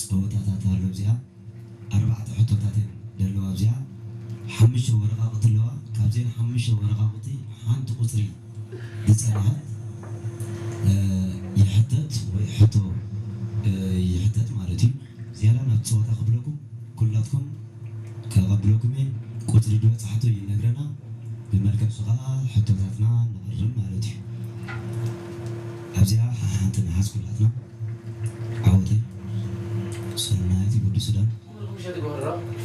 ጸወታታት ኣሎ። እዚኣ ኣርባዕተ ሕቶታት እየን ዘለዋ። እዚኣ ሓሙሽተ ወረቓቕቲ ኣለዋ። ካብዘን ሓሙሽተ ወረቓቕቲ ሓንቲ ቁጽሪ ዝጸንሐት፣ እ፣ ይሕተት ወይ ሕቶ፣ እ፣ ይሕተት ማለት እዩ። ዝያዳ ናብ ጸወታ ክብለኩም ኩላትኩም ከቐብለኩም እየ። ቁጽሪ ዝበጻሕቶ ይነግረና። ብመልክዕ እሱ ኸኣ ሕቶታትና ነቕርብ ማለት እዩ። ኣብዚኣ ሓሓንቲ ንሓዝ ኩላትና። ዓወተይ ሰናይት ወዲ ሱዳን።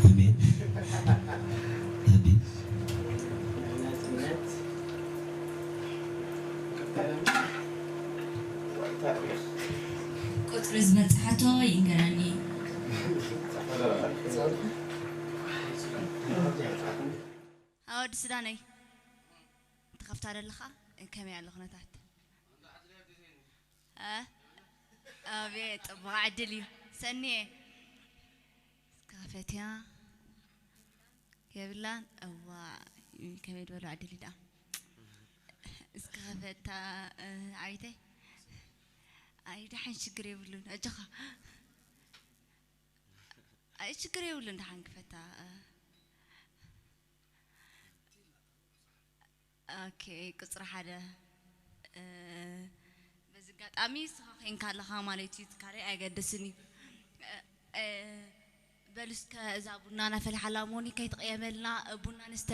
ኣሜን። ኣሜን። ቁጽሪ ዝበጽሓቶ ይንገረኒ። ኣወዲ ሱዳነይ ትኸፍታ ደለኻ ከመይ ኣሎ ኩነታት? እ? ኣቤት ጽቡቕ ዕድል እዩ። ሰኒየ እስከ ክፈትያ። የብላን። እዋ ከመይ ዝበሉ ዕድል እዩ ደኣ። እስከ ክፈታ። እ፣ ዓቢተይ። ኣይ ደሓን ሽግር የብሉን። ኣጆኻ። ኣይ ሽግር የብሉን ደሓን ክፈታ። እ፣ ኦኬ ቁጽሪ ሓደ። እ፣ በዚ ኣጋጣሚ ንስኻ ኮይንካ ኣለኻ ማለት እዩ ትካለይ ኣይገድስን እዩ። እ፣ እ፣ በሉ እስከ እዛ ቡና ናፈላሓላ ሞኒ ከይትቕየመልና ቡና ንስተ።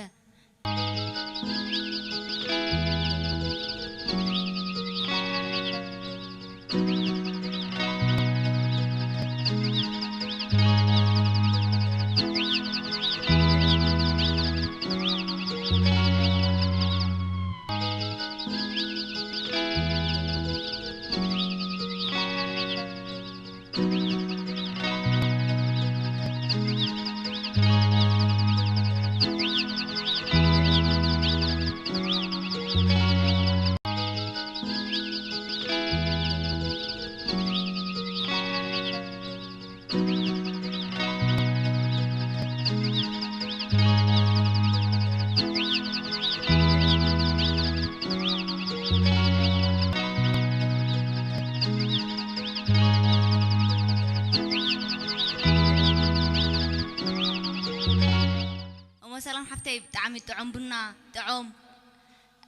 እሞ ሰላም ሓፍተይ፣ ብጣዕሚ ጥዑም ቡና፣ ጥዑም።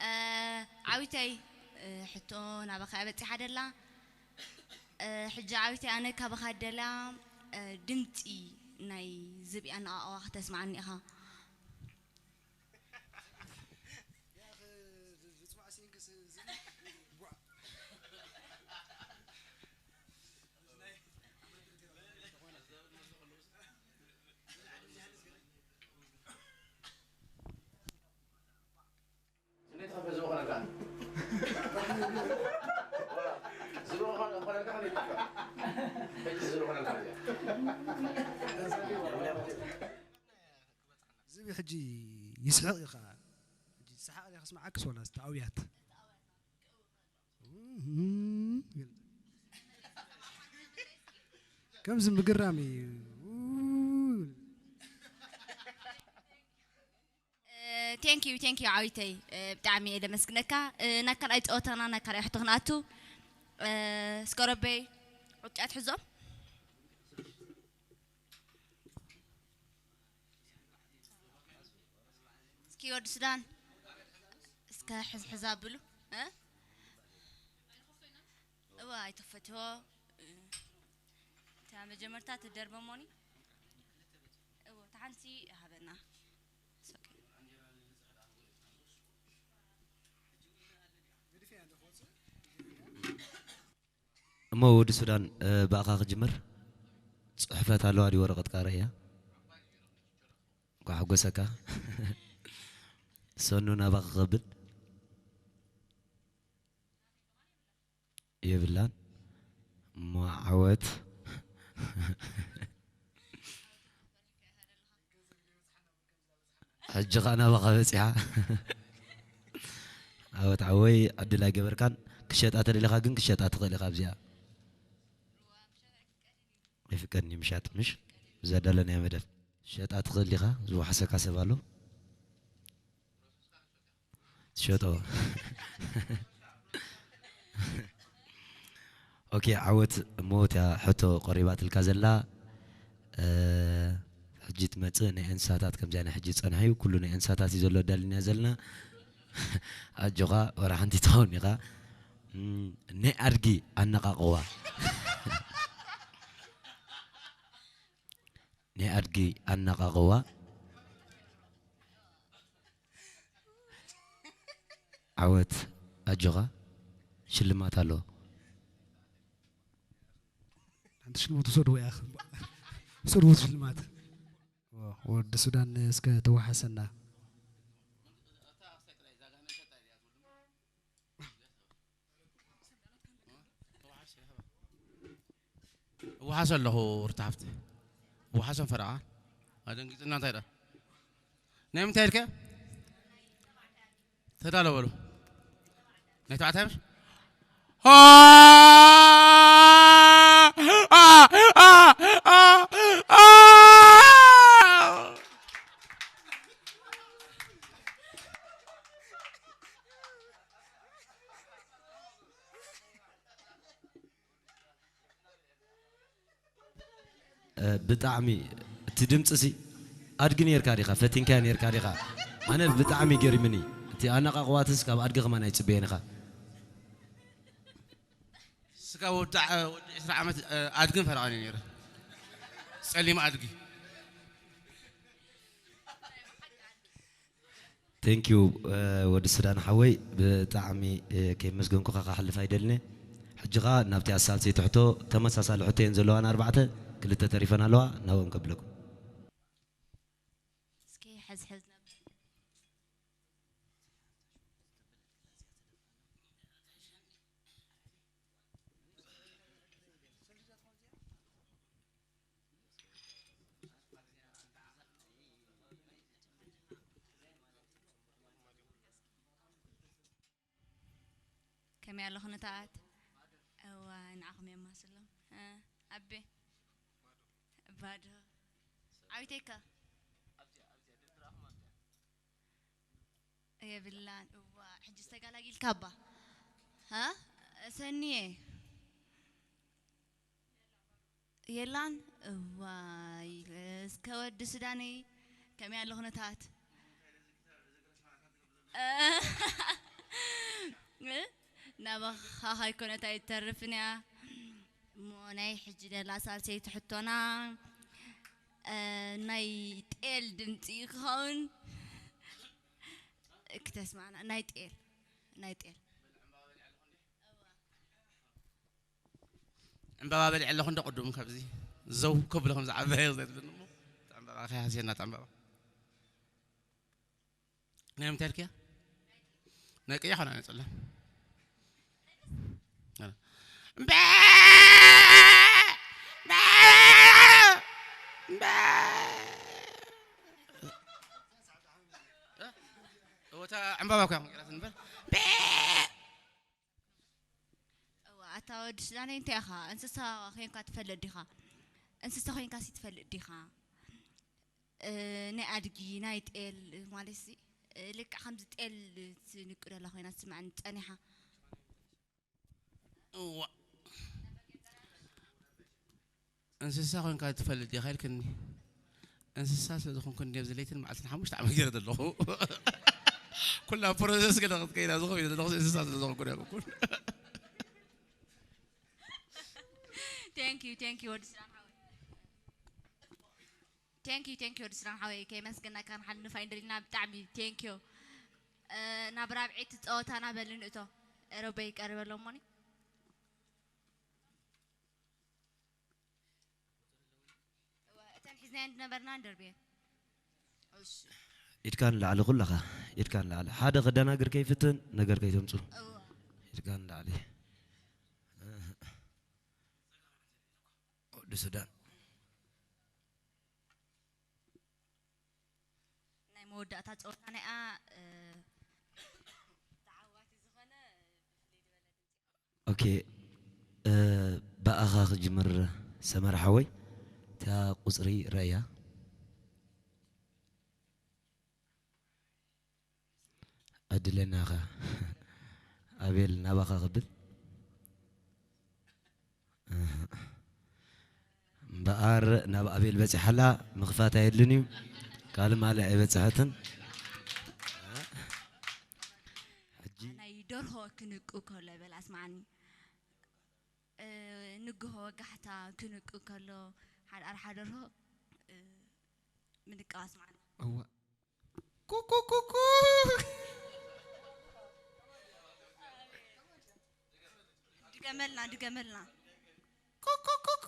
እ፣ ዓዊተይ፣ እ፣ ሕቶ ናባኻ እያ በጺሓ ደላ። እ፣ ሕጂ ዓዊተይ፣ ኣነ ካባኻ ደላ፣ እ፣ ድምጺ ናይ ዝብኢ ኣነቓቕባ ከተስምዓኒ ኢኻ። ዝቢ ሕጂ ይስሕቕ ኢኻ። ሕጂ ዝሰሓቕ ኢኻ ክስምዓክስ ወላ ዝተኣውያት? ከምዚ ምግራም እዩ። ቴንክ ዩ ቴንክ ዩ ዓዊተይ፣ ብጣዕሚ እየ ደመስግነካ። ናብ ካልኣይ ፀወታና፣ ናብ ካልኣይ ሕቶ ክንኣቱ። እስከ ረበይ ዕጫ ትሕዞም። እስኪ ወዲ ሱዳን እስከ ሕዝሕዝ ኣብሉ። እወ ኣይተፈትዎ። እታ መጀመርታ ትደርበሞኒ። እወ እታ ሓንቲ ሃበና። እሞ ወዲ ሱዳን፣ ብኣኻ ክጅምር። ጽሑፈት ኣለዋ ድዩ ወረቐት ቃረ እያ? እንኳዕ ሓጎሰካ። ሰኑ ናባኻ ከብል። የብላን። እሞ ዓወት። ሕጂ ኸኣ ናባኻ በጺሓ። ዓወት ዓወይ፣ ዕድል ኣይገበርካን። ክሸጣ ተደሊኻ ግን ክሸጣ ትኽእል ኢኻ ኣብዚኣ። ኣይፍቀድን እዩ ምሻጥ፣ ምሽ? ብዘዳለናዮ መደብ። ሸጣ ትኽእል ዲኻ? ዝወሓሰካ ሰብ ኣሎ? ትሸጦ። ኦኬ ዓወት፣ እሞ እታ ሕቶ ቀሪባትልካ ዘላ፣ እ፣ ሕጂ ትመጽእ ናይ እንስሳታት ከምዚኣ ናይ ሕጂ ዝጸንሐ እዩ። ኩሉ ናይ እንስሳታት እዩ ዘሎ ኣዳሊና ዘለና። ኣጆኻ፣ ወላ ሓንቲ ትኸውን ኢኻ። እም፣ ናይ ኣድጊ ኣነቓቕዋ። ናይ ኣድጊ ኣነቓቕዋ። ዓወት፣ ኣጆኻ፣ ሽልማት ኣለዎ። ሓንቲ ሽልማት ውሰድዎ ያኽ። ውሰድዎ ሽልማት። ወዲ ሱዳን እስከ ተወሓሰና። እወሓሶ ኣለኹ ሩታ ሃፍቲ። እወሓሶም ፈረቓ። ኣደንጊጽና እንታይ ደኣ? ናይ ምንታይ ኢልከ? ተዳሎ በሉ። ናይ ተባዕታይ ምሽ? እ፣ ብጣዕሚ እቲ ድምፂ ሲ ኣድጊ ነርካ ዲኻ? ፈቲንካዮ ነርካ ዲኻ? ኣነ ብጣዕሚ ገሪምኒ። እቲ ኣነቓቕዋትስ ካብ ኣድጊ ከማን ኣይፅበየን ኢኻ። ስጋ ወዲ ዓ-፣ ወዲ ዕስራ ዓመት፣ እ፣ ኣድግን ፈረቓን እዩ ነይሩ። ጸሊም ኣድጊ። Thank you፣ እ፣ ወዲ ሱዳን ሓወይ፣ ብጣዕሚ፣ እ፣ ከየመስገንኩኻ ክሓልፍ ኣይደልነ። ሕጂ ኸኣ ናብቲ ኣሳልሰይቲ ሕቶ፣ ተመሳሳሊ ሕቶ እየን ዘለዋና ኣርባዕተ፣ ክልተ ተሪፈን ኣለዋ፣ ናብኦም ከብለኩም። እስኪ ሕዝሕዝ ነብለይ። ከመይ ኣሎ ኩነታት? እዋ፣ ንዓኹም የማስሎም። እ፣ ኣቤ። ባዶ። ዓዊተይካ። የብላን። እዋ፣ ሕጂ ዝተጋላጊልካ እባ። ሃ? ሰኒየ። የላን? እዋይ፣ እስከ ወዲ ሱዳነይ፣ ከመይ ኣሎ ኩነታት? እ? ናባኻ ካይኮነት ኣይተርፍን እያ። እሞ ናይ ሕጂ ደላ ሳልሰይቲ ሕቶና፣ እ፣ ናይ ጤል ድምፂ ክኸውን ክተስማዕና። ናይ ጤል፣ ናይ ጤል። ዕምባባ በሊዐ ኣለኹ እንዶ ቅድም ካብዚ ዘው ከብሎ ከም ዝዓበየ ዘትብን እሞ፣ ዕምባባ ከይሃስየና፣ ዕምባባ ናይ ምንታይ ኢልክያ? ናይ ቀይሕ ኾና ናይ ጸላም። እምበ-፣ እምበ-፣ እምበ-፣ እወታ ዕምባባ እኮ እያ ክቕይራት እንበር። እምበ-፣ እዋ፣ ኣታ ወዲ ሱዳነይ፣ እንታይ ኢኻ? እንስሳ ኮይንካ ትፈልጥ ዲኻ? እንስሳ ኮይንካሲ ትፈልጥ ዲኻ? እ፣ ናይ ኣድጊ፣ ናይ ጤል ማለት ሲ፣ እ፣ ልክዕ ከምዚ ጤል ትንቅደላ ኮይና ትስምዓኒ ጸኒሓ። እዋ። እንስሳ ኮይንካ ትፈልጥ ዲኻ ኢልክኒ? እንስሳ ስለ ዝኾንኩ እንድየ ኣብዚ ለይትን መዓልትን ሓሙሽተ ዓመት ገይረ ዘለኹ። ኩላ ፕሮሰስ ገለ ክትከይዳ ዝኾነ ዘለኹ እንስሳ ስለ ዝኾንኩ እየ። Thank you, thank you ወዲ ስራን ሓወይ። Thank you, thank you ወዲ ስራን ሓወይ። ከየመስገናካ ክንሓልፍ ኣይንደሊና። ብጣዕሚ thank you። እ፣ ናብ ራብዐይቲ ጸወታና በል ንእቶ። ኤሮበይ ቀርበ ኣሎ እሞኒ። እወ፣ እተን ሒዝናየን ዝነበርና እንደርብየን። እሺ። ኢድካ ንላዕሊ ኩላኻ፣ ኢድካ ንላዕሊ። ሓደ ከደናግር ከይፍትን ነገር ከይተምጹ። እወ። ኢድካ ንላዕሊ። ወዲ ሱዳን። ናይ መወዳእታ ጸወታና እያ፣ እ፣ ተዓዋቲ ዝኾነ ብፍልይ ዝበለ ድምጺ። ኦኬ፣ እ፣ ብኣኻ ክጅምር ሰመረ ሓወይ፣ እታ ቁጽሪ ረእያ። ዕድለናኻ ኣቤል፣ ናባኻ ክብል። እምበኣር ናብ ኣቤል በጺሓላ ምኽፋት ኣየድልን እዩ። ካልእ ማልእ ኣይበጽሐትን። ሕጂ ናይ ደርሆ ክንቁ ከሎ በል ኣስማዓኒ። እ፣ ንግሆ ወጋሕታ ክንቁ ከሎ ሓደ ኣርሓ ደርሆ፣ እ፣ ምንቃው ኣስማዓኒ። እዋ። ኩኩኩኩ። ድገመልና፣ ድገመልና። ኩኩኩኩ።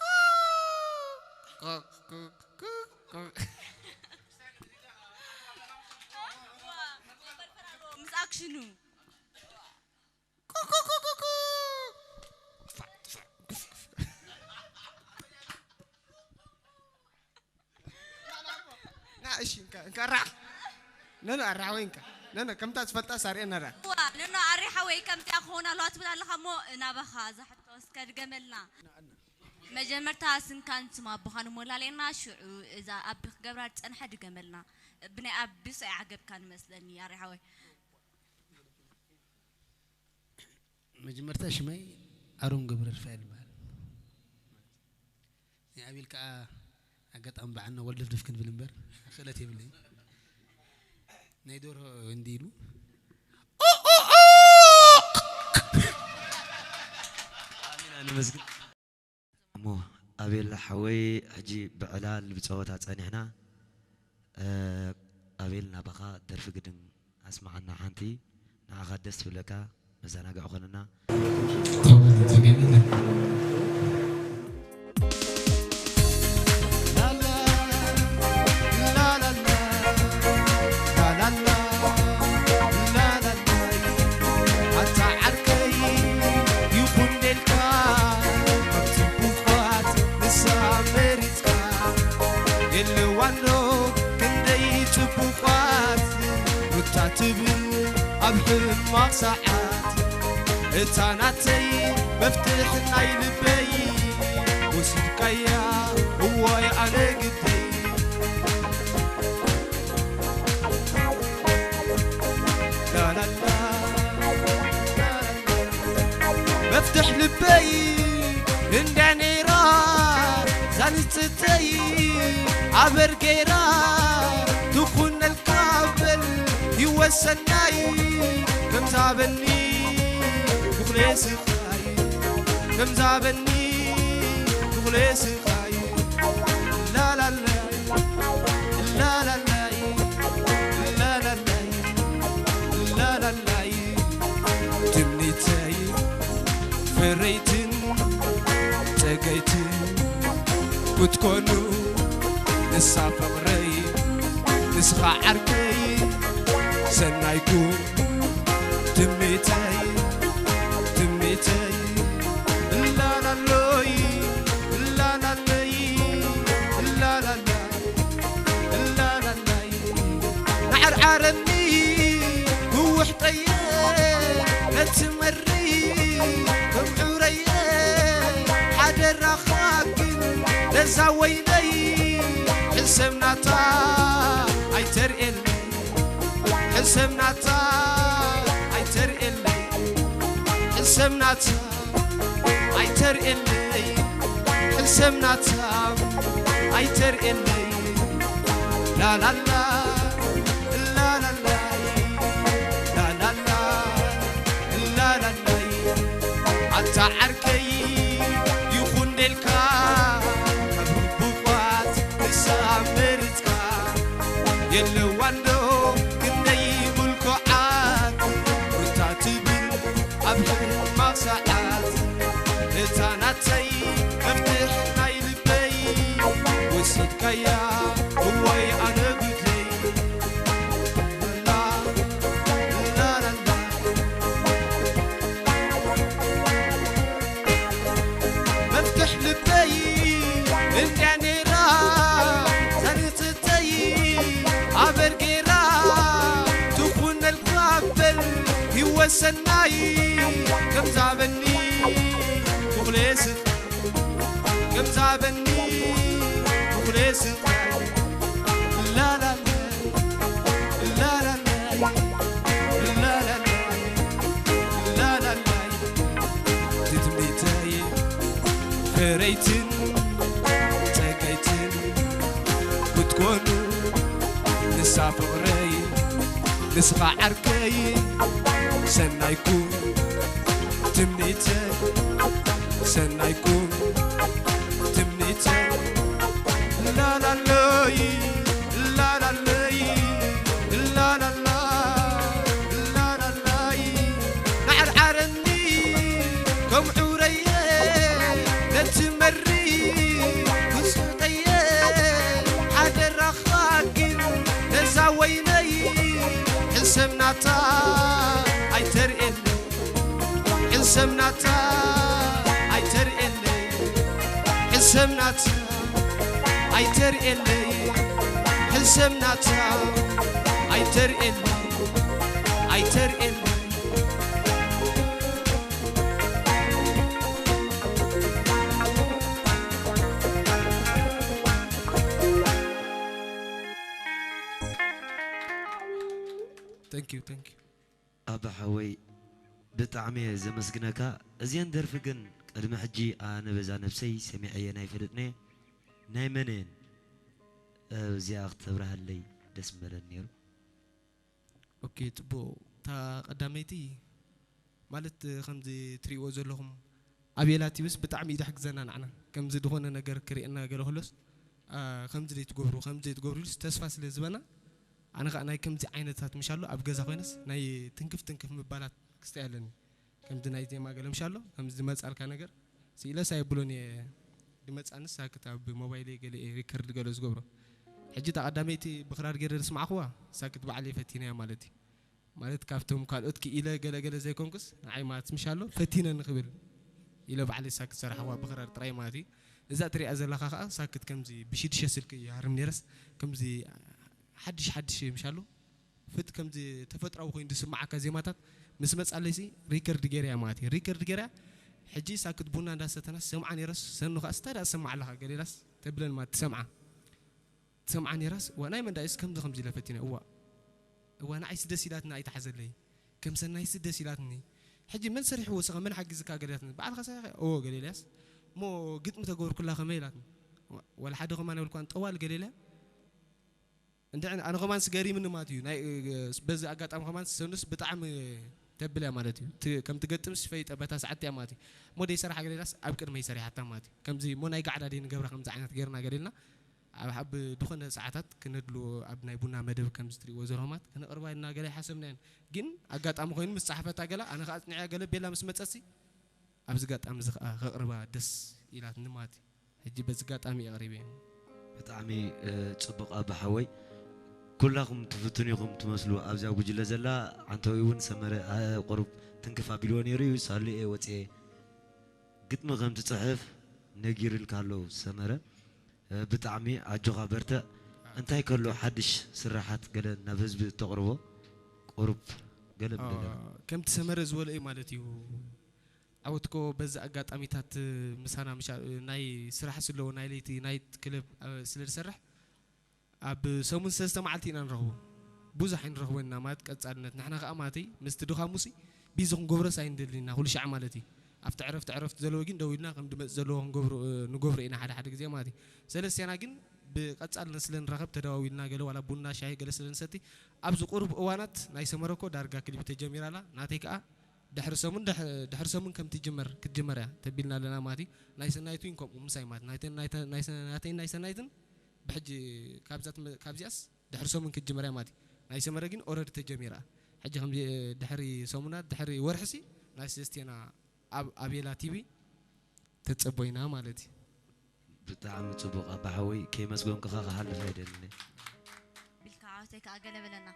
ኩኩኩኩ። ምስ ኣክሽኑ። ኩኩኩኩኩ። ና፣ እሺ፣ እንካ፣ እንካ፣ ራ። ነኖ፣ ኣራ ሓወይ፣ እንካ። ነኖ፣ ከምታ ዝፈልጣ ሳርኤ ነራ። እዋ፣ ነኖ፣ ኣሪ ሓወይ፣ ከምዚኣ ክኾን ኣለዋ ትብል ኣለኻ እሞ፣ ናባኻ እዛ ሕቶ እስከ ድገመልና። መጀመርታ ስምካን ስም ኣቦኻን እሞ ላለየና፣ ሽዑ እዛ ኣቢ ክገብራ ዝጸንሐ ድገመልና። ብናይ ኣቢ ሶ ይዓገብካን መስለኒ፣ ኣሪ ሓወይ። መጀመርታ ሽመይ ኣሮን ገብረ ርፋኤል ይበሃል። ናይ ኣቤል ከኣ ኣጋጣሚ በዓልና ወልድፍድፍ ክንብል እምበር ክእለት የብለይን። ናይ ደርሆ እንዲ ኢሉ ኣሜን፣ ኣነመስግን። እሞ ኣቤል ሓወይ፣ ሕጂ ብዕላል ብጸወታ ጸኒሕና። እ፣ ኣቤል፣ ናባኻ ደርፊ ግድን ኣስምዓና ሓንቲ፣ ንዓኻ ደስ ትብለካ፣ መዘናግዒ ኮነና። ኣታ ዓርከይ ይኹን ደልካ ካብ ጽቡቓት ንሳ መሪጽካ የለዋን ዶ ክንደይ ጽቡቓት ሩታ ትብል ኣብ ሕማቕ ሰዓት እታ ናተይ መፍትሕ ናይ ልበይ ወሲድካያ እዋይ ኣነ ግደይ ላላላ መፍትሕ ልበይ እንዳ ነይራ ዛንጽተይ ኣበር ገይራ ትኹነልካ በል ይወሰናይ ከምዛበኒ ብኹሌ ስኻይ ከምዛበኒ ብኹሌ ስኻይ ላላላይ ላላላይ ላላላይ ላላላይ ትምኒተይ ፈረይትን ጸገይትን ክትኮኑ ንሳ ፍቕረይ ንስኻ ዓርከይ ሰናይኩም ትምኒተይ ትምኒተይ ላላሎይ ላላለይ ላላላ ላላላይ ንዓርዓረኒ ክውሕጠየ ነቲ መሪ ክምዑረየ ሓደራኻ ግን ነዛ ወይነይ ሕሰብ ናታ ኣይተርእየለይ ሕሰብ ናታ ኣይተርእየለይ ሕሰብ ናታ ኣይተርእየለይ ሕሰብ ናታ ኣይተርእየለይ ላላላ ላላላይ ላላላ ላላላይ ኣታ ዓርከይ ይኹን ደልካ ካብ ህቡባት ንሳ መርጽካ የለዋንዶ ክንደይ ምልኩዓት ሩታ ትብል ኣብ ሕማቕ ሰዓት እታ ናተይ መፍትሕ ናይ ልበይ ወሲድካያ እዋይ ኣነ ጉደይ ላላላ መፍትሕ ልበይ እንድያ ነይራ ዘንጽተይ ኣበር ገይራ ትኹነልካ በል ይወሰናይ ከምዛበኒ ብኹሌ ስቕ ከምዛበኒ ብኹሌ ስቕ ላላላ ላላላይ ላላላይ ላላላይ ትትምኒተይ ንስኻ ዓርከይ ሰናይኩ ትምኒተይ ሰናይኩ ትምኒተይ ላላለይ ላላለይ ላላላ ላላላይ ናዓርዓረኒ ከም ዑረየ ነቲ መሪ ውስጠየ ሓደራኻ ግን ነዛ ወይነይ ሕሰምናታ ኣይተርእየለይ ሕሰምናታ ኣይተርእየለይ ሕሰምናታ ኣይተርእየለይ ሕሰምናታ ኣይተርእየለይ ኣይተርእየለይ Thank you, thank you. ኣባ ሓወይ ብጣዕሚ እየ ዘመስግነካ። እዚአን ደርፊ ግን ቅድሚ ሕጂ ኣነ በዛ ነብሰይ ሰሚዐየን ኣይፈልጥን'የ። ናይ መን እየን? እዚኣ ክተብርሃለይ ደስ ምበለኒ ነይሩ። ኦኬ፣ ጽቡቕ። እታ ቀዳመይቲ ማለት ከምዚ ትርእይዎ ዘለኹም ኣቤላ ቲቪስ ብጣዕሚ እዩ ዝሕግዘና ንዓና። ከምዚ ዝኾነ ነገር ክርእየና ገለ ከሎስ፣ ኣ፣ ከምዚ ዘይትገብሩ፣ ከምዚ ዘይትገብሩ ኢሉስ ተስፋ ስለ ዝህበና፣ ኣነ ኸኣ ናይ ከምዚ ዓይነታት ምሻሎ ኣብ ገዛ ኮይነስ ናይ ትንክፍ ትንክፍ ምባላት ክስታይ ኣለኒ። ከምዚ ናይ ዜማ ገለ ምሻሎ፣ ከምዚ ዝመጻልካ ነገር ስኢለስ ኣየብሎን እየ። ድመጻንስ ሳክት ኣብ ሞባይለይ ገለ እየ ሪከርድ ገለ ዝገብሮ። ሕጂ እታ ቀዳመይቲ ብኽራር ገይረ ዝስማዕኽዋ ሳክት ባዕለይ ፈቲነያ ማለት እዩ። ማለት ካብቶም ካልኦት ክኢለ ገለ ገለ ዘይኮንኩስ ንዓይ ማለት ምሻሎ ፈቲነ ንኽብል ኢለ ባዕለይ ሳክት ሰራሕኽዋ ብኽራር ጥራይ ማለት እዩ። እዛ ትሪኣ ዘለኻ ኸኣ ሳክት ከምዚ ብሽድሸ ስልኪ ይሃርም ነይረስ ከምዚ ሓድሽ ሓድሽ ምሻሎ ፍት ከምዚ ተፈጥራዊ ኮይኑ ዝስምዓካ ዜማታት ምስ መጻለይሲ ሪከርድ ገይረያ ማለት እዩ። ሪከርድ ገይረያ ሕጂ ሳክት ቡና እንዳሰተናስ ሰምዓ ነይረስ ሰኑ ኸኣ ስታይ ደኣ ትሰምዓ ኣለኻ ገሌላስ ተብለን ማለት ትሰምዓ ትሰምዓ ነይራስ እዋ ናይ መን ዳእስ ከምዚ ከምዚ ኢለ ፈቲነ እዋ እዋ ንዓይስ ደስ ኢላትና ኣይተሓዘለይ ከም ሰናይስ ደስ ኢላትኒ ሕጂ መን ሰሪሕዎ ስኻ መን ሓጊዝካ ገሊላትኒ ባዕልኻ ሰሪሐ እዎ ገሌልያስ እሞ ግጥሚ ተገብርኩላ ከመይ ኢላትኒ ወላ ሓደ ኸማን የብልኳን ጠዋል ገሌልያ እንድዕን ኣነ ኸማን ስገሪምኒ ማለት እዩ ናይ በዚ ኣጋጣሚ ኸማን ሰኑስ ብጣዕሚ ተብልያ ማለት እዩ ከም ትገጥምስ ፈይጠ በታ ሰዓት እያ ማለት እዩ እሞ ደይ ሰራሕ ገሌላስ ኣብ ቅድመይ ሰሪሓታ ማለት እዩ ከምዚ እሞ ናይ ጋዕዳ ደይ ንገብራ ከምዚ ዓይነት ገርና ገሌልና ኣብ ኣብ ዝኾነ ሰዓታት ክነድልዎ ኣብ ናይ ቡና መደብ ከም ዝትሪእዎ ዘለኹማት ክነቕርባ ኢልና ገለ ይሓሰብና ያን ግን ኣጋጣሚ ኮይኑ ምስ ጸሓፈታ ገላ ኣነ ከዓ ኣጽኒዐያ ገለ ቤላ ምስ መጸሲ ኣብዚ ጋጣሚ እዚ ከዓ ከቕርባ ደስ ኢላትኒ ማለት እዩ ሕጂ በዚ ጋጣሚ የቕሪበ ብጣዕሚ ጽቡቕ ኣባ ሓወይ ኩላኹም ትፍትኑ ኢኹም ትመስሉ ኣብዛ ጉጅለ ዘላ ዓንተዊ እውን ሰመረ ቁሩብ ትንክፍ ኣቢልዎ ነይሩ እዩ ሳሉ እየ ወፅየ ግጥሚ ከም ትፅሕፍ ነጊርልካ ኣሎ ሰመረ ብጣዕሚ ኣጆኻ በርትዕ። እንታይ ከሎ ሓድሽ ስራሓት ገለ ናብ ህዝቢ እተቕርቦ ቁሩብ ገለ ምደለና። ከምቲ ሰመረ ዝበሎ እዩ ማለት እዩ። ዓወትኮ በዚ ኣጋጣሚታት ምሳና ምሻ ናይ ስራሕ ስለዎ ናይ ለይቲ ናይት ክለብ ስለ ዝሰርሕ ኣብ ሰሙን ሰለስተ መዓልቲ ኢና ንረኽቦ። ብዙሕ ኣይንረኽቦ ኢና ማለት ቀጻልነት ንሕና ከኣ ማለት እዩ ምስቲ ድኻሙሲ ቢዚ ክንገብሮስ ኣይንደልን ኢና ኩሉ ሻዕ ማለት እዩ ኣብቲ ዕረፍቲ ዕረፍቲ ዘለዎ ግን ደው ኢልና ከም ድመጽእ ዘለዎ ክንገብሮ ንገብሮ ኢና ሓደ ሓደ ግዜ ማለት እዩ ሰለስቴና ግን ብቀጻልነት ስለ ንራኸብ ተደዋዊልና ገለ ዋላ ቡና ሻሂ ገለ ስለ ንሰቲ ኣብዚ ቁሩብ እዋናት ናይ ሰመረኮ ዳርጋ ክሊፕ ተጀሚራ ኣላ ናተይ ከኣ ድሕሪ ሰሙን ድሕሪ ሰሙን ከም ትጅመር ክትጅመር እያ ተቢልና ኣለና ማለት እዩ ናይ ሰናይት እውን ከምኡ ምሳይ ማለት ናተይ ናይ ሰናይትን ብሕጂ ካብዚኣስ ድሕሪ ሰሙን ክትጅመር እያ ማለት እዩ ናይ ሰመረ ግን ኦረዲ ተጀሚራ ሕጂ ከም ድሕሪ ሰሙናት ድሕሪ ወርሕሲ ናይ ሰለስቴና ኣብ ኣቤላ ቲቪ ተፀቦይና ማለት እዩ ብጣዕሚ ፅቡቅ ኣባ ሓወይ ከይመስገንኩኻ ክሓልፍ ኣይደልን ቢልካ ዓወተይ ከዓ ገለ በለና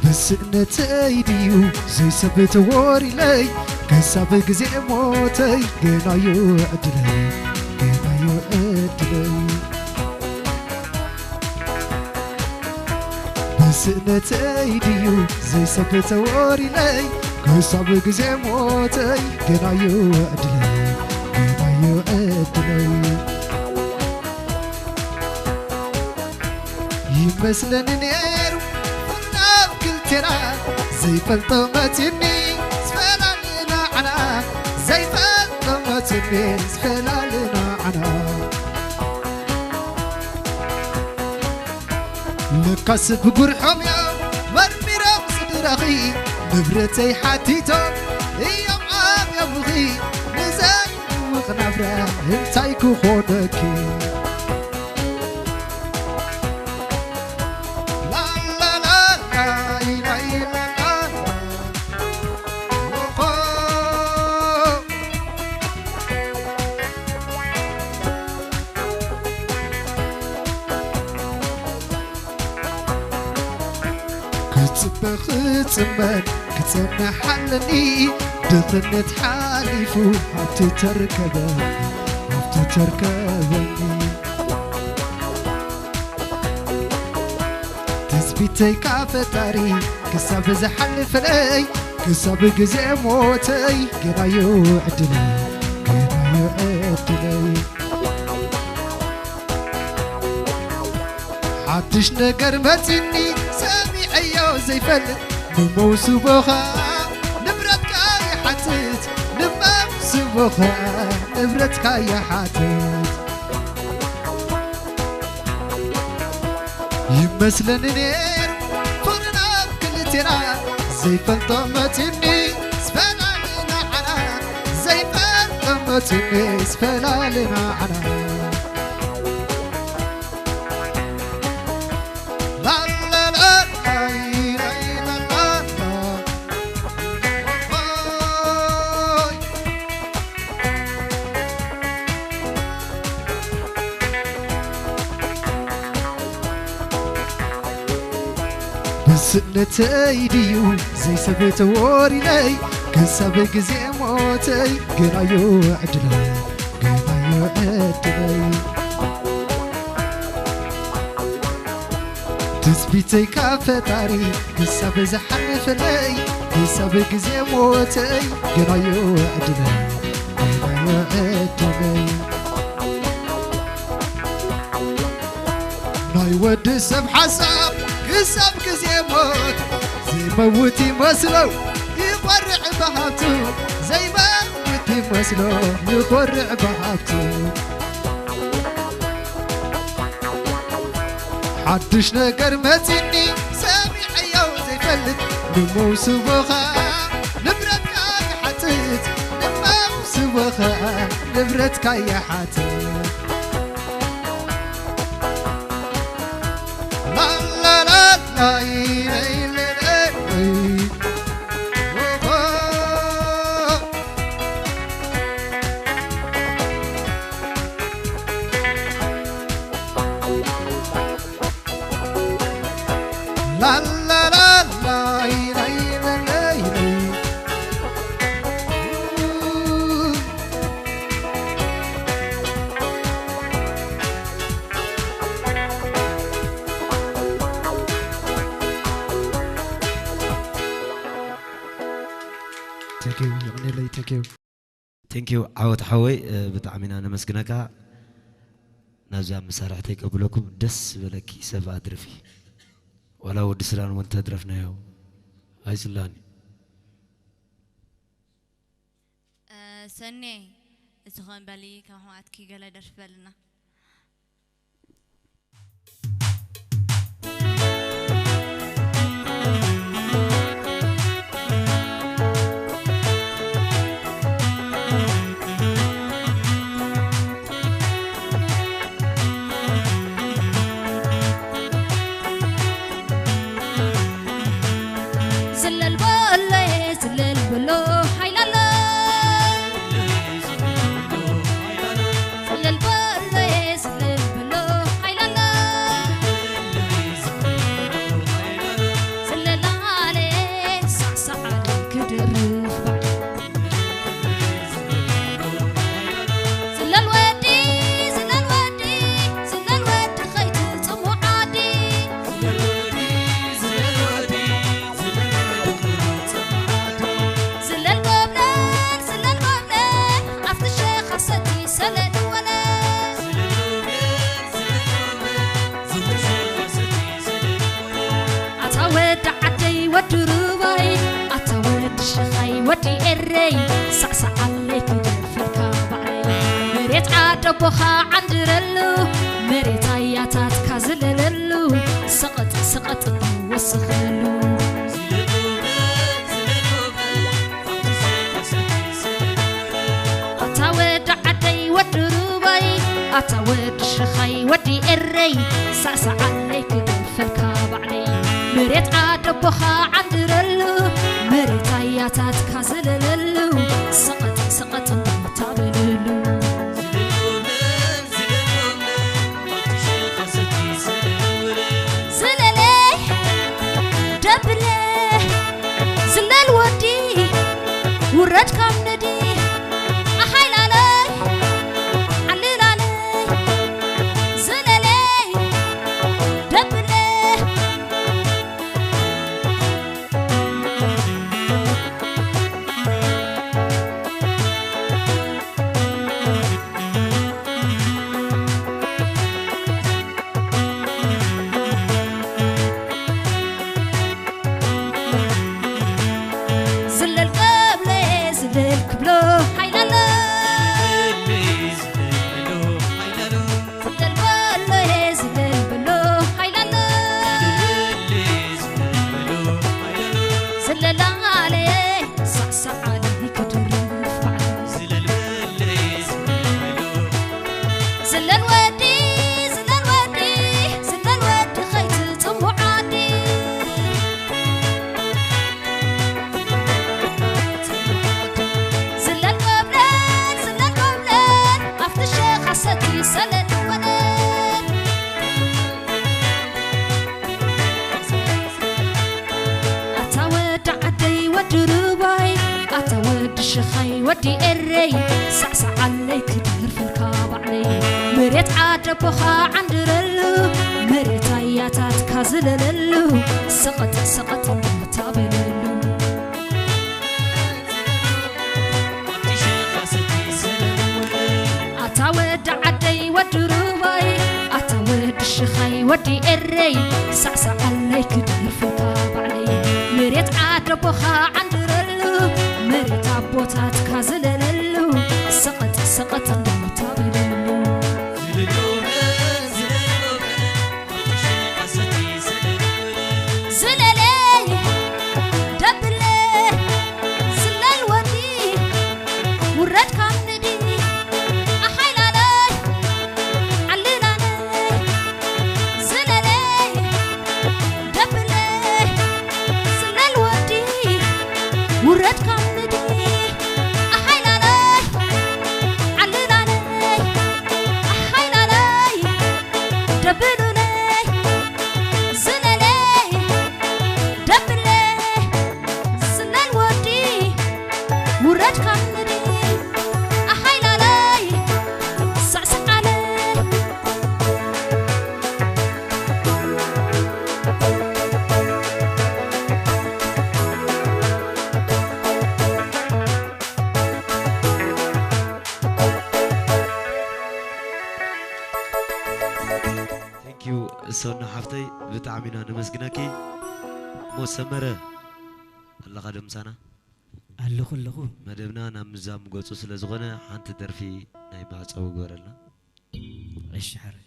ብስእነተይ ድዩ ዘይሰብ ተወሪለይ ከሳብ ግዜ ሞተይ ገናዩ ዕድለይ ገናዩ ብስእነተይ ድዩ ዘይሰብ ተወሪለይ ክሳብ ግዜ ሞተይ ገናዩ ዕድለይ ገናዩ ዕድለይ ይመስለኒ ነይሩ ናብ ክልቴና ዘይፈልጦ መቲኒ ዝፈላልና ዓና ዘይፈልጦ መቲኒ ዝፈላልና ዓና ለካስ ብጉርሖም እዮም መርሚሮም ስድራኺ ንብረተይ ሓቲቶም እዮም ኣብዮምኺ ንዘይምውቕ ናብራ እንታይ ክኾነኪ ክጽበ ክጽመን ክጸንሕ ኣለኒ ድኽነት ሓሊፉ ሃብቲ ተርከበኒ ሃብቲ ተርከበኒ ትጽቢተይ ካብ ፈጣሪ ክሳብ ዝሓልፍለይ ክሳብ ግዜ ሞተይ ገናዩ ዕድለይ ገናዩ ዕድለይ ሓድሽ ነገር መጺኒ ሰሚዐዮ ዘይፈልጥ ንመውስቦኻ ንብረትካ ይሓትት ንመውስቦኻ ንብረትካ ይሓትት ይመስለኒ ነይሩ ፍቕርና ክልቴና ዘይፈልጦ መፂኒ ዝፈላልና ዓና ዘይፈልጦ መፂኒ ዝፈላልና ዓና ብስእነተይ ድዩ ዘይሰብ ተወሪነይ ክሳብ ግዜ ሞተይ ገናዮ ዕድለይ ገናዮ ዕድለይ ትጽቢተይ ካብ ፈጣሪ ክሳብ ዝሓልፍለይ ክሳብ ግዜ ሞተይ ገናዮ ዕድለይ ገናዮ ዕድለይ ናይ ወዲ ሰብ ሓሳብ ክሳብ ግዜ ሞት ዘይመውት ይመስሎ ይኾርዕ ብሃብቱ ዘይመውት ይመስሎ ይኾርዕ ብሃብቱ ሓድሽ ነገር መጺኒ ሰሚዐዮ ዘይፈልጥ ንመውስቦኻ ንብረትካ ይሓትት ንመውስቦኻ ንብረትካ ይሓትት Thank you. የቕኔለይ thank you. Thank you ዓወት ሓወይ ብጣዕሚ ኢና ነመስግነካ። ናብዛ መሳርሕተይ ቀብለኩም ደስ ዝበለኪ ሰብ ኣድርፊ ዋላ ወዲ ስራን እውን ተድረፍናዮ ኣይስላኒ ሰኔ እቲ ኸንበሊ ካብ ሕማትኪ ገለ ደርፊ በልና። ወዲ ኤረይ ሳዕሳዓለይ ክደርፈልካ ባዕለይ። መሬት ዓደቦኻ ዓንድረሉ፣ መሬት ኣያታትካ ዝለለሉ፣ ሰቐጥ ሰቐጥ ወስኸሉ። ኣታ ወዲ ዓደይ ወዲ ሩባይ፣ ኣታ ወዲ ሽኻይ ወዲ ኤረይ፣ ሳዕሳዓለይ ክደርፈልካ ባዕለይ። መሬት ዓደቦኻ ዓንድረሉ፣ መሬት ኣያታትካ ዝለለሉ፣ ሰቐጥ ሰቐጥ እንዳታበለሉ። ዝለለይ ደብለ ዝለል ወዲ ውረድ ካብ ነዲ ኣሓይላለይ ዓልላለይ ዝለለይ ደብለ ዝለል ቀብለ ዝለል ክብሎ ሓይላለ ዝለል በሎ ዝለል በሎ ሓይላለ ዝለል ኣለ ሳዕሳዕ ኣለ ክድርፍ ባዕለ ዝለል ወዲ ዝለል ወዲ ዝለል ወዲ ከይትጽውዓ ዝለል ጎብለል ዝለል ጎብለል ኣብቲ ሸኻ ሰቲ ሰለል ወለል ኣታ ወዲ ዓደይ ወዲ ሩባይ ኣታ ወዲ ሽኻይ ወዲ ኤረይ ሳዕሳዓለይ ክደርፈልካ ባዕለይ መሬት ዓደቦኻ ዓንድረሉ መሬት ኣያታትካ ዝለለሉ ሰቐጥ ሰቐጥ እንዳታበለሉ ኣታ ወዲ ዓደይ ወዲ ሩባይ ኣታ ወዲ ሽኻይ ወዲ ኤረይ ሳዕሳዓለይ ክደርፈልካ ባዕለይ መሬት ዓደቦኻ ዓንድረሉ መሬት ኣቦታትካ ዝለለሉ ሰቐጥ ሰቐጥ እንዳታበለሉ ዝለለይ ደብለ ዝለል ወዲ ውረድ ካብ ንዲ ኣሓይላለይ ዓልላለይ ዝለለይ ደብለ ዝለል ወዲ ውረድ ካብ ንዲ ኣሓይላለይ ዓልላለይ ኣሓይላለይ ደብሉለይ ዝለለይ ደብለ ዝለል ወዲ ውረድ ካብ ምድሪ ኣሓይላለይ ሳዕሳዓለይ Thank you ሶና ሓፍተይ ብጣዕሚ ኢና ነመስግነኪ። እሞ ሰመረ ኣለኻ ዶ ምሳና? ኣለኹ ኣለኹ። መደብና ናብ ምዛም ገጹ ስለ ዝኾነ ሓንቲ ደርፊ ናይ መዕጸዊ ግበረልና። እሺ ሓራይ።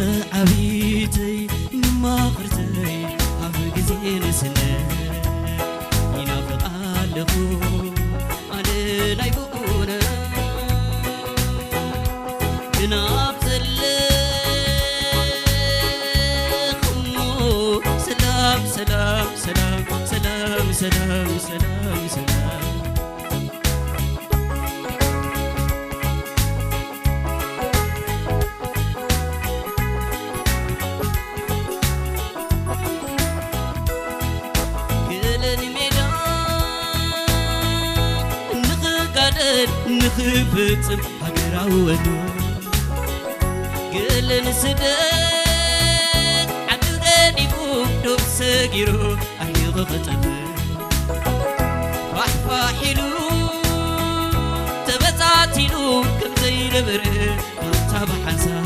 መተዓቢተይ ንማኽርተይ ኣብ ግዜ ንስነ ይናፍቕ ኣለኹ ኣነ ናይ ብኡነ ግናብ ዘለኹሞ ሰላም ሰላም ሰላም ሰላም ሰላም ሰላም ሰላም ገለ ንሜዳ ንኽጋደል ንኽፍጽም ሃገራዊ ወዶ ገለ ንስደት ዓዲ ኢሩ ኣርሒቑ ክጠፍእ ፋሕፋሕ ኢሉ ተበታቲኑ ከም ዘይነበረ ኣብታ ብሓንሳብ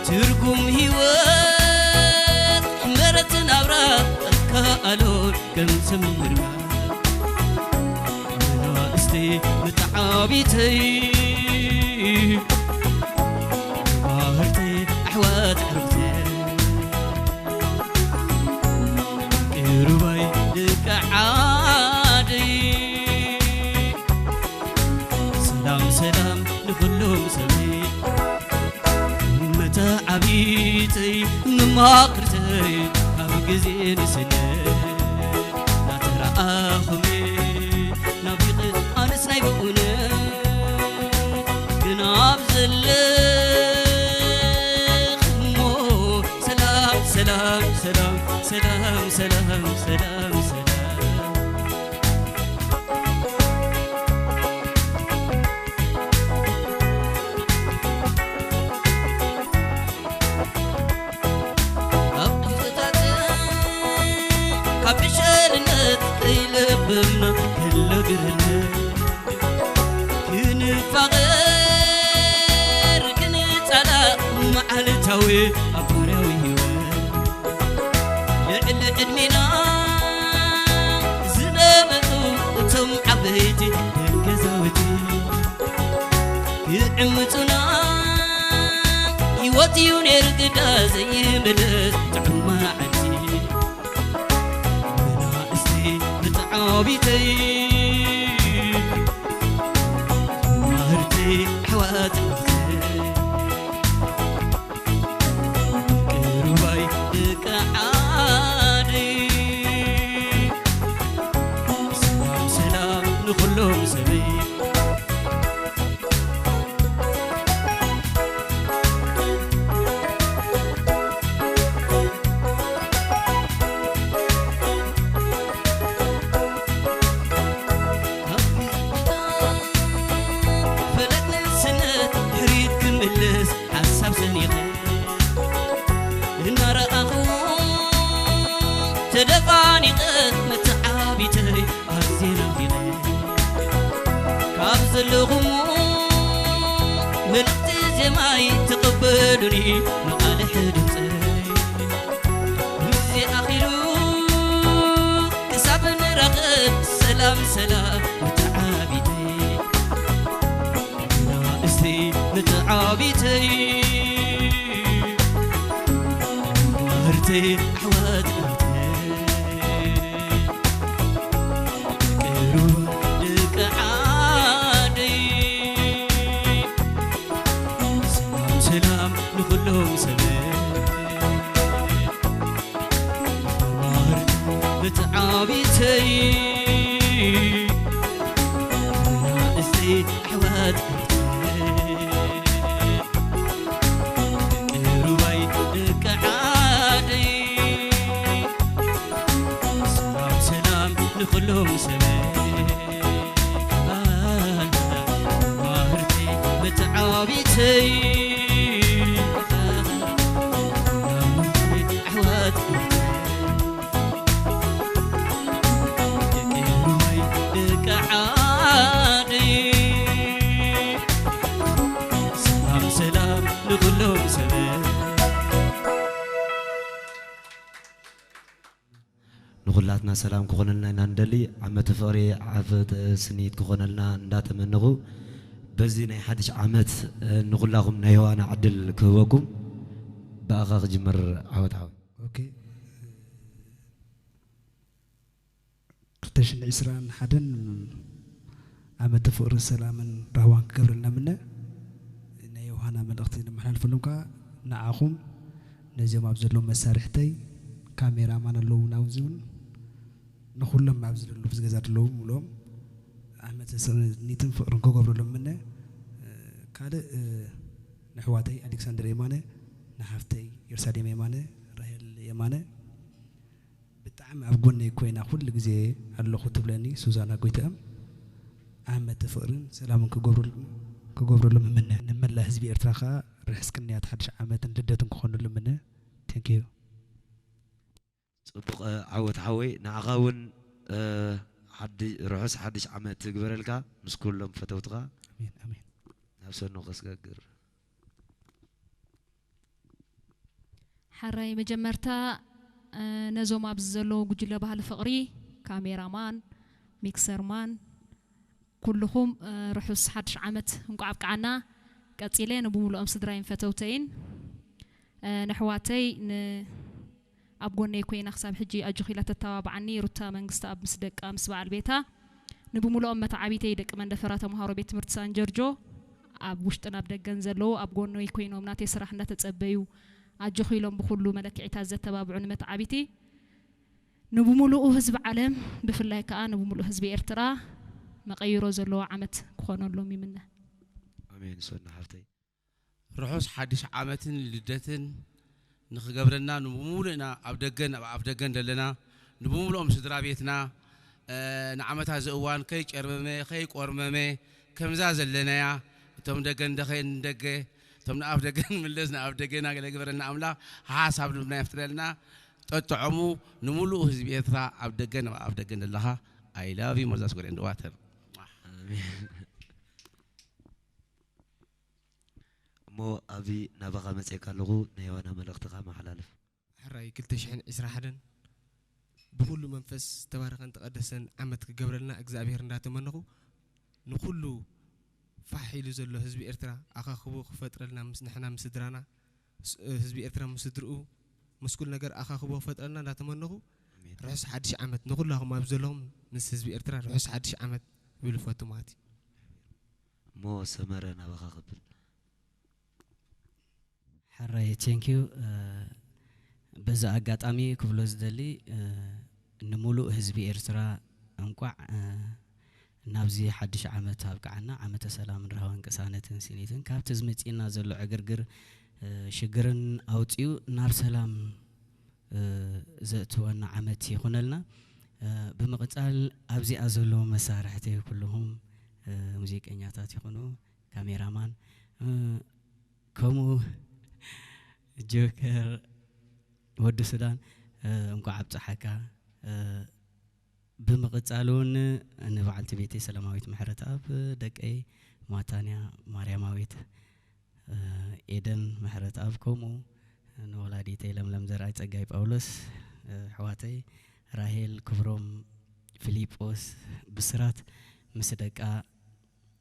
ትርጉም ህይወት ሕመረት ናብራ ኣከኣሎን ከም ስምምርና መናእሰይ መተዓቢተይ ማህርተይ ኣሕዋት ዕርክተይ ቅሩባይ ደቂ ዓደይ ሰላም ሰላም ንኹሎም ሰበይ መተዓቢተይ መማኽርተይ ካብ ግዜ ንስነ ናተረኣኹም ናፊቐ ኣነስ ናይ ብኡነ ግን ኣብ ዘለኽሞ ሰላም ሰላም ሰላም ሰላም ሰላም ሰላም ሰላም ካብ ዕሸልነት ከይለበምና ከለግርነት ክንፋቐር ክንጻላእ መዓልታዊ ኣብ ባህርያዊ ህይወት ልዕሊ ዕድሜና ዝነበሩ እቶም ዓበይቲ ገዛውቲ ክዕምጹና ህይወት እዩ ነይሩ ግዳ ዘይምለስ ጥዑም መዓልቲ መናእሰይ መተዓቢተይ ማህርተይ ኣሕዋት ቅሩባይ ደቂ ዓደይ ሰላም ሰላም ንኹሎም ሰበይ ፈለግ ንእስነት ድሕሪት ክምልስ ሓሳብ ሰኒቐ እናረኣኹ ተደፋኒቐ መተዓቢተይ ኣዝየ ናፊቐ ካብ ዘለኹም መልእኽቲ ዜማይ ተቐበሉኒ መቓልሕ ድምፀይ ግዜ ኣኺሉ ክሳብ ንራኸብ ሰላም ሰላም መተዓቢተይ ናእስቲ መተዓቢተይ ማህርተይ ኣሕዋት እህተይ ቅሩብ ደቂ ዓደይ ሰላም ሰላም ንኹሎም ሰበይ ማህርተይ መተዓቢተይ ናእስቲ ኣሕዋት እህተይ ቅሩባይ ደቂ ዓደይ ሰላም ሰላም ንኹሎም ሰበይ ማህርተይ መተዓቢተይ ኣሕዋት ደቂ ዓደይ ሰላም ሰላም ንኹሎም ሰበይ ንኹላትና ሰላም ክኾነልና ኢና ንደሊ። ዓመተ ፍቕሪ ዓመተ ስኒት ክኾነልና እንዳተመነኹ በዚ ናይ ሓድሽ ዓመት ንኹላኹም ናይ ዮሃና ዕድል ክህበኩም ብኣኻ ክጅምር ዓወት ዓወት። ኦኬ። ክልተ ሽሕን ዕስራን ሓደን ዓመተ ፍቕርን ሰላምን ራህዋን ክገብረልና ምነ ናይ ዮሃና መልእኽቲ ነመሓላልፈሎም ከዓ ንዓኹም ነዚኦም ኣብ ዘለዉ መሳርሕተይ ካሜራማን ኣለዉ ናብዚ እውን ንኹሎም ኣብዚ ዘለዉ ኣብዚ ገዛ ዘለዉ ምሎም ዓመተ ስኒትን ፍቕርን ክገብረሎም ምነ ካልእ ንኣሕዋተይ ኣሌክሳንደር የማነ ንሓፍተይ ኢየሩሳሌም የማነ ራሄል የማነ ብጣዕሚ ኣብ ጎነይ ኮይና ኩሉ ግዜ ኣለኹ ትብለኒ ሱዛና ጎይተኣም ዓመተ ፍቕርን ሰላምን ክገብረሎም እምነ። ንመላእ ህዝቢ ኤርትራ ከኣ ርሕስ ቅንያት ሓድሽ ዓመትን ልደትን ክኾነሉ እምነ። Thank you። ጽቡቕ፣ እ፣ ዓወት ሓወይ፣ ንዓኻ እውን፣ እ፣ ሓዲ-፣ ርሑስ ሓድሽ ዓመት ትግበረልካ ምስ ኩሎም ፈተውትኻ። ኣሜን፣ ኣሜን። ናብ ሰኑ ከስጋግር። ሓራይ መጀመርታ፣ እ፣ ነዞም ኣብዚ ዘለዉ ጉጅለ ባህሊ ፍቕሪ፣ ካሜራማን፣ ሚክሰርማን፣ ኩልኹም፣ እ፣ ርሑስ ሓድሽ ዓመት እንቋዕ ኣብቅዓና። ቀጺለ ንብምሉኦም ስድራይን ፈተውተይን፣ እ፣ ንኣሕዋተይ፣ ን-፣ ኣብ ጎነይ ኮይና ክሳብ ሕጂ ኣጆኺላ ተተባብዓኒ ሩታ መንግስተኣብ ምስ ደቃ ምስ በዓል ቤታ፣ ንብምሉኦም መተዓቢተይ ደቂ መንደፈራ ተምሃሮ ቤት ትምህርቲ ሳን ጆርጆ ኣብ ውሽጥን ኣብ ደገን ዘለዉ ኣብ ጎነይ ኮይኖም ናተይ ስራሕ እንዳተጸበዩ ኣጆኺ ኢሎም ብኹሉ መለክዒታት ዘተባብዑኒ መተዓቢቲ ንብምሉኡ ህዝቢ ዓለም ብፍላይ ከኣ ንብምሉኡ ህዝቢ ኤርትራ መቐይሮ ዘለዎ ዓመት ክኾነሎም ይምነ። ኣሜን። ሶና ሓፍተይ። ርሑስ ሓድሽ ዓመትን ልደትን ንኽገብረልና ንብሙሉእና ኣብ ደገን ኣብ ኣፍ ደገን ዘለና ንብሙሉኦም ስድራ ቤትና፣ እ፣ ንዓመታ እዚ እዋን ከይጨርመመ ከይቆርመመ ከምዛ ዘለናያ እቶም ደገ ንደኸ ንደገ እቶም ንኣፍ ደገ ንምለስ ንኣፍ ደገና ገለ ግበረልና ኣምላኽ ሓሳብ ልብና የፍጥረልና ጠጥዖሙ ንሙሉእ ህዝቢ ኤርትራ ኣብ ደገን ኣብ ኣፍ ደገን ዘለኻ I love you መርዛስ ጎልዕን ድዋተር። ኣሜን። እሞ ኣብይ ናባኻ መፅእካ ኣለኹ ናይ ዋና መልእኽትኻ መሓላልፍ። ሕራይ ክልተ ሽሕን ዕስራን ሓደን ብኹሉ መንፈስ ዝተባረኸን ተቐደሰን ዓመት ክገብረልና እግዚኣብሔር እንዳተመነኹ ንኹሉ ፋሕ ኢሉ ዘሎ ህዝቢ ኤርትራ ኣኻኽቦ ክፈጥረልና ምስ ንሕና ምስ ስድራና ስ- ህዝቢ ኤርትራ ምስ ስድርኡ ምስ ኩሉ ነገር ኣኻኽቦ ክፈጥረልና እንዳተመነኹ ኣሜን። ርሑስ ሓድሽ ዓመት ንኹላኹም ኣብ ዘለኹም ምስ ህዝቢ ኤርትራ ርሑስ ሓድሽ ዓመት ይብል ፈቱ ማለት እዩ። እሞ ሰመረ ናባኻ ክብል። ሕራይ thank you። በዚ ኣጋጣሚ ክብሎ ዝደሊ እ፣ ንሙሉእ ህዝቢ ኤርትራ እንቋዕ እ፣ ናብዚ ሓድሽ ዓመት ኣብቅዓና ዓመተ ሰላምን ራህዋን ቅሳነትን ስኒትን ካብቲ ዝመፅእና ዘሎ ዕግርግር እ፣ ሽግርን ኣውፅኡ ናብ ሰላም እ፣ ዘእትወና ዓመት ይኹነልና። እ፣ ብምቕፃል ኣብዚኣ ዘለዉ መሳርሕቲ ኩልኹም እ፣ ሙዚቀኛታት ይኹኑ ካሜራማን እ፣ ከምኡ ጆከር ወዲ ሱዳን እ፣ እንኳዕ ኣብፀሓካ እ፣ ብምቕፃል እውን ንበዓልቲ ቤተይ ሰላማዊት ምሕረተኣብ ደቀይ ማታንያ ማርያማዊት እ፣ ኤደን ምሕረተኣብ ከምኡ ንወላዲተይ ለምለም ዘርኣይ ፀጋይ ጳውሎስ እ፣ ኣሕዋተይ ራሄል ክብሮም ፊሊጶስ ብስራት ምስ ደቃ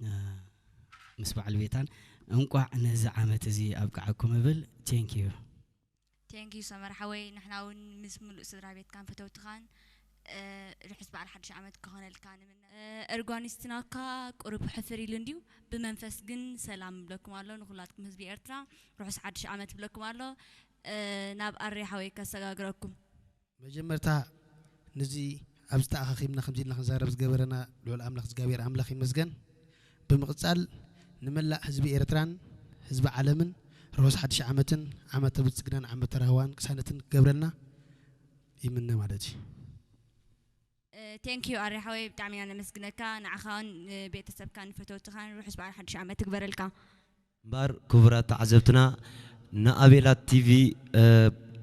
እ፣ ምስ በዓል ቤታን እንቋዕ ነዚ ዓመት እዚ ኣብቅዓኩም እብል። Thank you። Thank you ሰመር ሓወይ ንሕና እውን ምስ ሙሉእ ስድራ ቤትካን ፈተውትኻን እ፣ ርሑስ በዓል ሓድሽ ዓመት ክኾነልካ ንምነ። እ፣ እርጓኒስትና እኳ ቁሩብ ሕፍር ኢሉ እንድዩ ብመንፈስ ግን ሰላም ይብለኩም ኣሎ ንኹላትኩም ህዝቢ ኤርትራ ርሑስ ሓድሽ ዓመት ይብለኩም ኣሎ። እ፣ ናብ ኣሬ ሓወይ ከሰጋግረኩም። መጀመርታ ንዚ ኣብዚ ተኣኻኺብና ከምዚ ኢልና ክንዛረብ ዝገበረና ልዑል ኣምላኽ እግዚኣብሔር ኣምላኽ ይመስገን። ብምቕጻል ንመላእ ህዝቢ ኤርትራን ህዝቢ ዓለምን ርሑስ ሓድሽ ዓመትን ዓመተ ብልጽግናን ዓመተ ራህዋን ቅሳነትን ክገብረልና ይምነ ማለት እዩ። Thank you ኣሬ ሓወይ ብጣዕሚ ኢና ነመስግነካ ንዓኻን ቤተሰብካን ንፈተውትኻን ርሑስ በዓል ሓድሽ ዓመት ትግበረልካ። እምበኣር ክቡራት ተዓዘብትና ንኣቤላ ቲቪ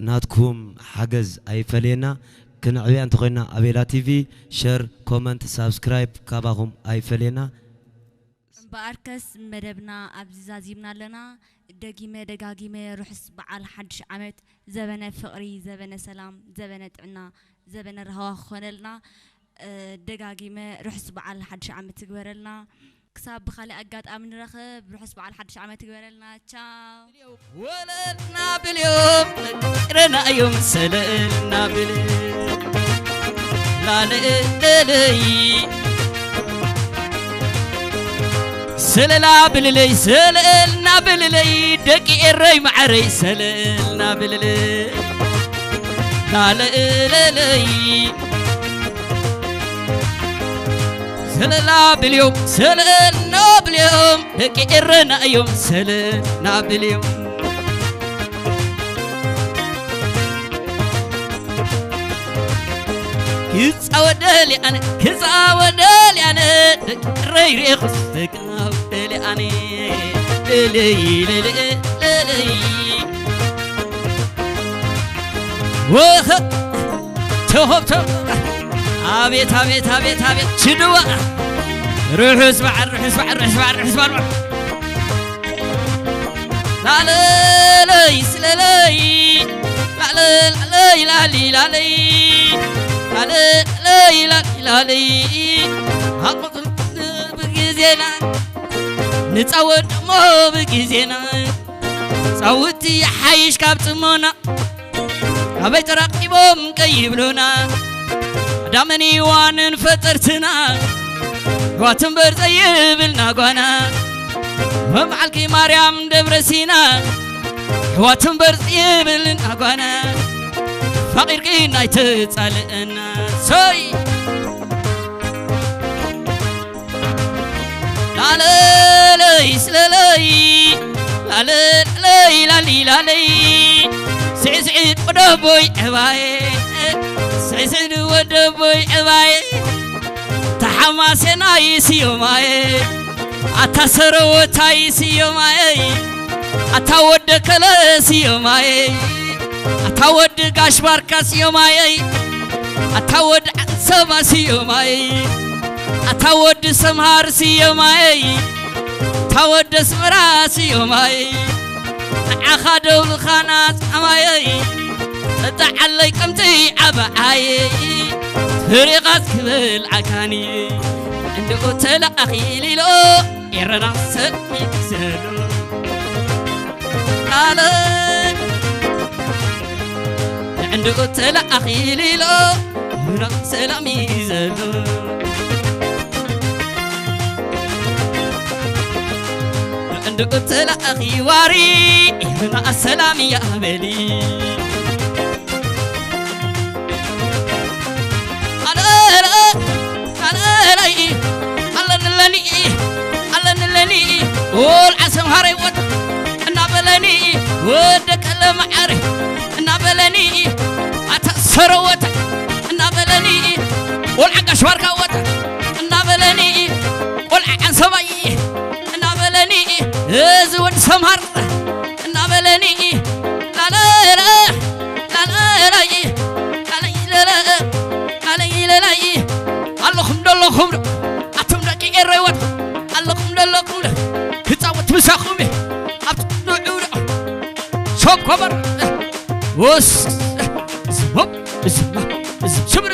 ናትኩም ሓገዝ ኣይፈለየና። ክነዕብያ እንተኾይንና ኣቤላ ቲቪ ሸር፣ ኮመንት፣ ሳብስክራይብ ካባኹም ኣይፈለየና። እምበኣርከስ መደብና ኣብዚ ዛዚምና ኣለና። ደጊመ ደጋጊመ ርሑስ በዓል ሓድሽ ዓመት፣ ዘበነ ፍቕሪ፣ ዘበነ ሰላም፣ ዘበነ ጥዕና፣ ዘበነ ራህዋ ክኾነልና። ደጋጊመ ርሑስ በዓል ሓድሽ ዓመት ትግበረልና። ክሳብ ብኻሊእ ኣጋጣሚ ንረኸብ ርሑስ በዓል ሓድሽ ዓመት ይግበረልና። ቻው። ወለልና ብልዮም ቅረና እዮም ሰለልና ብል ላለለይ ሰለላ ብልለይ ሰለልና ብልለይ ደቂ ኤረይ ማዕረይ ሰለልና ብልለይ ላለለይ ሰለላ ብልዮም ሰለልና ብልዮም ደቂ ኤረና እዮም ሰለልና ብልዮም ክፃወደልያነ ክፃወደልያነ ደቂ ኤረይ ሬኹስ ደቂ ኣውደልያነ ለለይ ለለይ ለለይ ወኸ ተኸብቶ። ኣቤት፣ ኣቤት፣ ኣቤት፣ ኣቤት። ችድዋ። ርሑስ በዓል፣ ርሑስ በዓል፣ ርሑስ በዓል፣ ርሑስ በዓል። ላለለይ ስለለይ፣ ላለ-፣ ላለይ፣ ላሊ፣ ላለይ። ላለለይ፣ ላሊ፣ ላለይ። ኣቁጥር ብግዜና፣ ንጻወት ደሞ ብግዜና። ጻውቲ ይሓይሽ ካብ ጽሞና። ኣበይ ተራቂቦም ከይብሉና፣ ኣዳምን ሔዋንን ፈጠርትና፣ ኣሕዋት እምበር ዘይብልና ጓና። መምዓልኪ ማርያም ደብረ ሲና፣ ኣሕዋት እምበር ዘይብልና ጓና። ፈቂርኪ ናይ ተጻልእና፣ ሶይ። ላለለይ ስለለይ፣ ላለለይ ላሊ ላለይ። ስዕስዒት ወደቦይ ዕባየ፣ ስዕስዒት ወደቦይ ዕባየ። ተሓማሴናይ ስዮማየ፣ ኣታ ሰረወታይ ስዮማየይ። ኣታ ወደ ከለ ስዮማየይ። ኣታ ወዲ ጋሽ ባርካ ስዮማየይ። ኣታ ወዲ ዓንሰባ ስዮማየይ። ኣታ ወዲ ሰምሃር ስዮማየይ። ኣታ ወዲ ኣስመራ ስዮማየይ። ንዓኻ ደውልኻና ጻማየይ። ጠጣዓለይ ከምቲ ዓበዓየይ። ፍሪቓስ ክብል ዓካኒ። እንድኡ ተለኣኺ ኢሎ ኤረና ሰብ ይግዘሉ። ኣለ ንዕንድኡ ተለኣኺ ኢሎ ምራቕ ሰላም ይዘሉ። ንዕንድኡ ተለኣኺ ዋሪ ኤረና ሰላም ያበሊ። ኣለለይ ኣለለኒ ኣለንለኒ ወልዓ ሰምሃረይ ወት እናበለኒ ወደ ቀለ መዓረ እናበለኒ ኣታ ሰረወት እናበለኒ ወልዓ ጋሽ ባርካ ወት እናበለኒ ወልዓ ዓንሰባይ እናበለኒ እዚ ወድ ሰምሃር እናበለኒ ላለለ ላለለይ ላለይ ለለ ላለይ ለለይ ኣለኹም ደለኹም ዶ ኣቱም ደቂ ኤረይወት ኣለኹም ደለኹም ዶ ክጻወት ምሳኹም እየ ኣብ ንዑ ዶ ሶብ ኮበር ወስ ዝሞብ ዝማ ዝም ስምር